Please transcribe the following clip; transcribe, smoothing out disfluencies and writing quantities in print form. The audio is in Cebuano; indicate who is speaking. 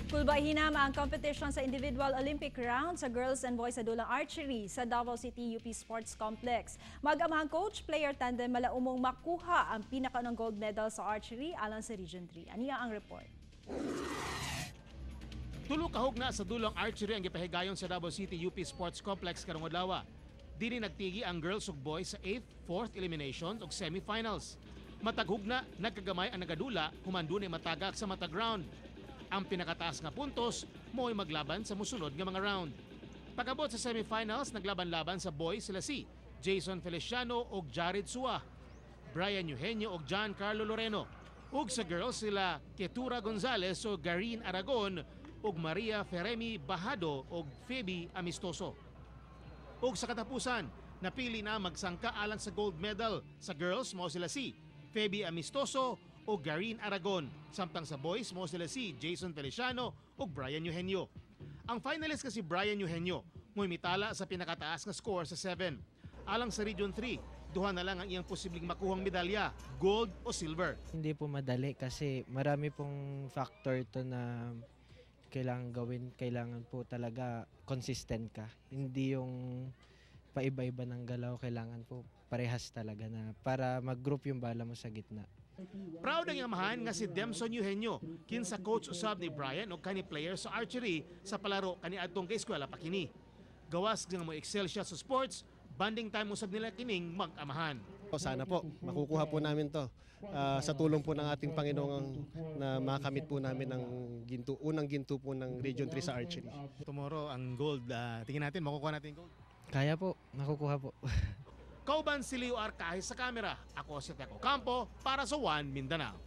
Speaker 1: Kulba hinam ang competition sa individual Olympic round sa girls and boys sa dulang archery sa Davao City UP Sports Complex. Mag-amahang coach player tandem malaumong makuha ang pinakaunang gold medal sa archery alang sa Region 3. Aniya ang report.
Speaker 2: Tulo ka hugna sa dulong archery ang gipahigayon sa Davao City UP Sports Complex karong adlaw. Dini nagtigi ang girls ug boys sa 8th, 4th eliminations ug semifinals. Matag hugna nagkagamay ang nagadula human dunay matagak sa matag round. Ang pinakataas nga puntos mo'y maglaban sa musunod nga mga round. Pag-abot sa semifinals, naglaban-laban sa boys sila si Jason Feliciano ug Jared Sua, Brian Eugenio ug John Carlo Loreno. Ug sa girls sila Ketura Gonzalez ug Garin Aragon ug Maria Feremi Bahado ug Phoebe Amistoso. Ug sa katapusan, napili na magsangka alang sa gold medal. Sa girls mao sila si Phoebe Amistoso ug Garin Aragon. Samtang sa boys mao sila si Jason Feliciano ug Brian Eugenio. Ang finalist kasi Brian Eugenio, mo'y mitala sa pinakataas nga score sa 7. Alang sa Region 3, duha na lang ang iyang posibleng makuhang medalya, gold o silver.
Speaker 3: Hindi po madali kasi marami pong factor to na kailangan gawin. Kailangan po talaga consistent ka. Hindi yung paiba-iba ng galaw. Kailangan po parehas talaga na para mag-group yung bala mo sa gitna.
Speaker 2: Proud ang amahan nga si Demson Eugenio, kinsa coach usab ni Brian og kani player sa archery sa palaro kaniadtong kay eskwela pa kini. Gawas nga mo excel siya sa sports, bonding time usab nila kining mag-amahan.
Speaker 4: Sana po, makukuha po namin to sa tulong po ng ating Panginoong na makamit po namin ang ginto, unang ginto po ng Region 3 sa archery.
Speaker 2: Tomorrow ang gold, tingin natin makukuha natin gold.
Speaker 3: Kaya po, makukuha po.
Speaker 2: Kauban si Leo Arcaje sa kamera. Ako si Teco Campo para sa One Mindanao.